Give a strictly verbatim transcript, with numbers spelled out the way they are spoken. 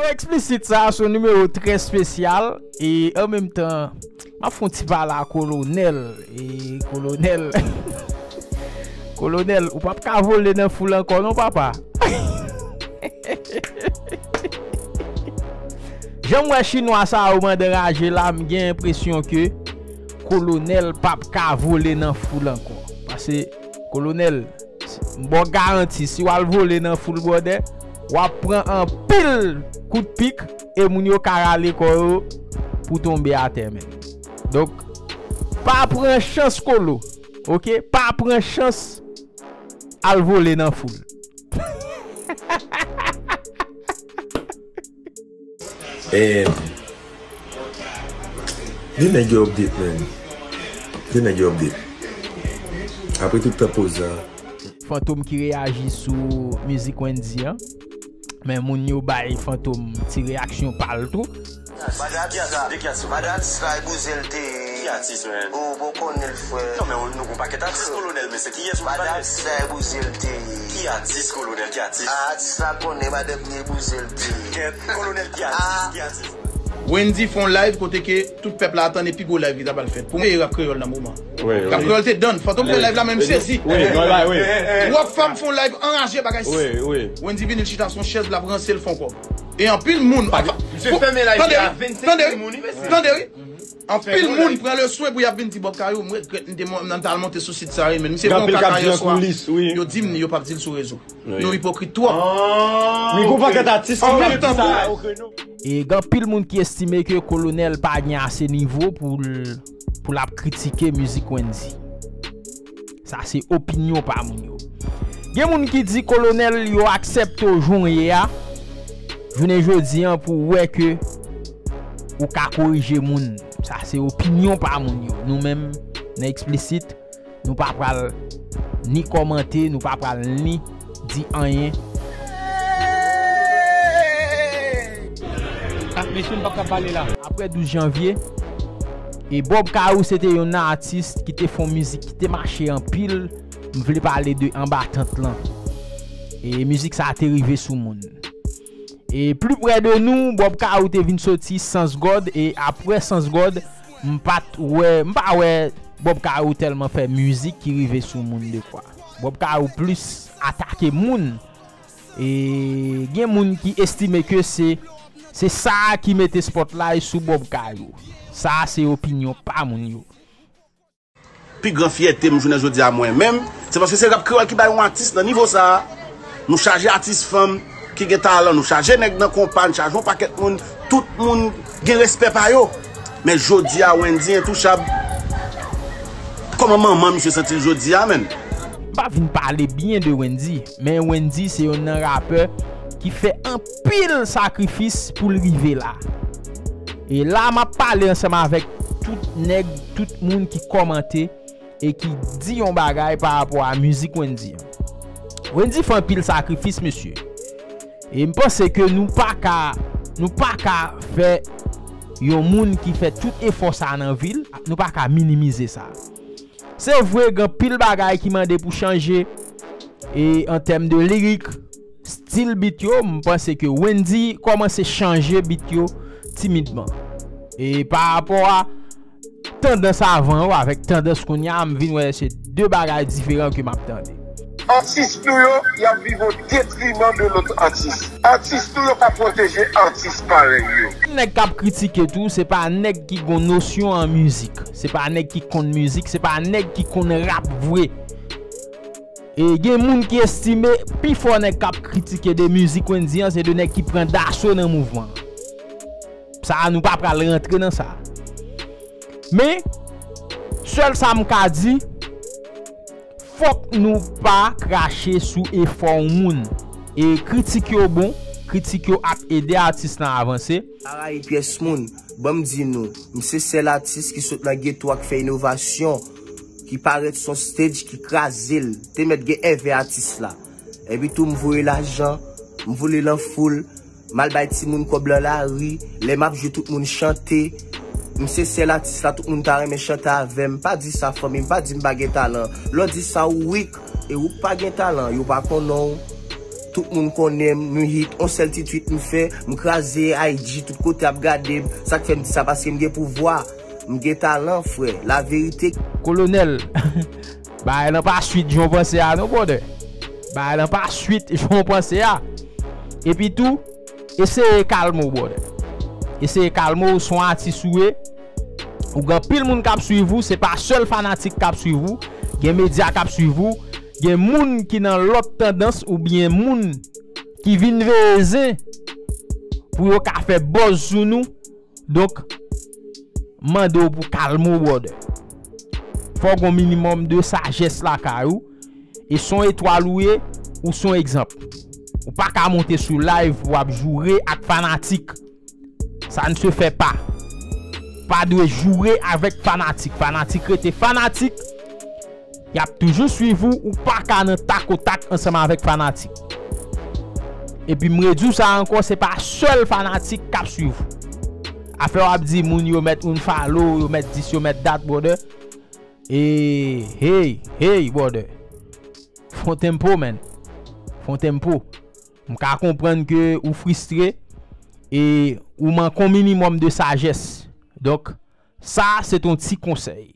Eksplisit sa a se yon nimewo trè espesyal e an menm tan, m ap fè yon ti pale a Kolonèl. E Kolonèl, Kolonèl, ou p ap ka vole nan foul ankò non, papa. Jan m wè chinwa sa yo mande raje la, m gen enpresyon ke Kolonèl p ap ka vole nan foul ankò. Paske, Kolonèl, m ba w garanti, si w al vole nan foul, brother, w ap pran anpil kout pik e moun yo ka rale kò yo pou tonbe atè, menm. Donk, pa pran chans, Kolo. Oke? Pa pran chans al vole nan foul. And the nèg yo update, man. The nèg yo update. Apre tout tan poz la. Fantom ki reyaji sou mizik Wendyy an. Men moun yo bay Fantom ti reyaksyon pa l tou. Madan atis la, de ki atis? Madan atis la e bouzen l te ye. Ki atis, man? Ou bon konnen l, frè. Non, men nou gon pakèt atis, Kolonèl, men se kiyès ou pale? Madan atis la e bouzen l te ye. Ki atis, Kolonèl, ki atis? A, atis la konnen madanm li e bouzen l te ye. Kèt, Kolonèl, ki atis? Ki atis? Wendyy fè yon live kote ke tout pèp la atann e pi gwo live ki ta pral fèt. Pou mwen, rap kreyòl nan moman. Rap kreyòl te done. Fantom fè live la, men m sezi. Rockfam fè yon live anraje bagay. Wendyy vini, l chita sou yon chèz, l ap ranse, l fè yon kòb. E anpil moun. Misye fèmen live li a vennsenk mil moun, wi, mesye. Tande, wi. Anpil moun pran le swen pou y ap vin di Bob Kayou, m regrèt m te, m t al monte sou sit sa, wi, men misye fè yon kaka yè swa. Yo di m yo p ap di l sou rezo. Nou ipokrit twòp. Men gon pakèt atis ki ap di sa. E gen anpil moun ki estime ke Kolonèl pa gen ase nivo pou l, pou l ap kritike mizik Wendyy. Sa se opinyon pa moun yo. Gen moun ki di Kolonèl, yo aksepte w jan w ye a. Jounen jodi an pou w wè ke ou ka korije moun. Sa se opinyon pa moun yo. Nou menm, nan Eksplisit, nou pa pral ni kòmante, nou pa pral ni di anyen. Ah, mesye, m p ap ka pale la. Apre douz janvye, e Bob Kayou se te yon atis ki te fè yon mizik ki te mache anpil. M vle pale de Anba Tant lan. E mizik sa a te rive sou moun. E pli prè de nou, Bob Kayou te vin soti Sans God, e apre Sans God, m pa t wè, m pa wè Bob Kayou tèlman fè mizik ki rive sou moun de kwa. Bob Kayou plis atake moun. E gen moun ki estime ke se, se sa a ki mete spotlight sou Bob Kayou. Sa a se opinyon pa moun yo. Pi gran fyète m jounen jodi a mwen menm, se paske se rap kreyòl ki bay yon atis nan nivo sa a. Nou chaje atis fanm ki gen talan, nou chaje nèg nan konpa, n chaje yon pakèt moun, tout moun gen respè pa yo. Men jodi a Wendyy entouchab. Kòman manman misye santi l jodi a, menn? M pa vin pale byen de Wendyy, men Wendyy se yonn nan rapè ki fè anpil sakrifis pou l rive la. E la m ap pale ansanm avèk tout nèg, tout moun ki kòmante e ki di yon bagay pa rapò a mizik Wendyy an. Wendyy fè anpil sakrifis, mesye. E m panse ke nou pa ka, nou pa ka fè yon moun ki fè tout efò sa nan vi l, nou pa ka minimize sa. Se vre, gen anpil bagay ki mande pou chanje, e an tèm de lirik, stil bit yo, m panse ke Wendyy kòmanse chanje bit yo timidman. E pa rapò a tandans avan yo avèk tandans kounye a, m vin wè se de bagay diferan ke m ap tande. Atis nou yo, y ap viv o detriman de lòt atis. Atis nou yo pa pwoteje atis parèy yo. Nèg k ap kritike tou, se pa nèg ki gon nosyon an mizik. Se pa nèg ki konn mizik, se pa nèg ki konn rap vre. E gen moun ki estime pifò nèg k ap kritike de mizik Wendyy an, se de nèg ki pran daso nan mouvman an. Sa a, nou pa pral rantre nan sa. Men, sèl sa m ka di, fòk nou pa krache sou efò yon moun. E kritik yo bon, kritik yo ap ede atis lan avanse. Pa rayi pyès moun, ban m di nou, m se sèl atis ki sot nan geto a k fè inovasyon, ki parèt sou yon stage ki kraze l, te mèt gen èvè atis la. Epi tou m voye lajan, m vole lan foul, m al bay timoun kòb lan lari, lè m ap jwe tout moun chante. M se sèl atis la tout moun ta renmen chante avè m. Pa di sa fanmi m, pa di m pa gen talan. Lè w di sa ou weak, e ou k pa gen talan, yo pa konnen w. Tout moun konnen m, nou hit, on sèl ti tweet m fè, m kraze I G, tout kote ap gade m. Sa k fè m di sa, paske m gen pouvwa, m gen talan, frè, laverite. Kolonèl, bagay lan pa swit jan w panse a non, brother. Bagay lan pa swit jan w panse a. Epi tou, eseye kalme w, brother. Eseye kalme w, se yon atis ou ye. Ou gen anpil moun k ap swiv ou, se pa sèl fanatik k ap swiv ou. Gen medya k ap swiv ou. Gen moun ki nan lòt tandans oubyen moun ki vin veye zen pou yo ka fè buzz sou nou. Donk, m mande w pou kalme w, brother. Fò w gen yon minimòm de sajès lakay ou. E se yon etwal ou ye, ou se yon egzanp. Ou pa ka monte sou live pou w ap joure ak fanatik. Ça ne se fait pas. Pa dwe joure avèk fanatik. Fanatik rete fanatik. Y ap toujou swiv ou, ou pa ka nan tak o tak ansanm avèk fanatik. Epi m redi w sa ankò, se pa sèl fanatik k ap swiv ou. Afè w ap di moun yo mèt unfollow, yo mèt dis, yo mèt dat, brother. E hey, hey, brother. Fon tempo, man. Fon tempo. M ka konprann ke ou fristre e ou manke yon minimòm de sajès. Donk, sa se t on ti konsèy.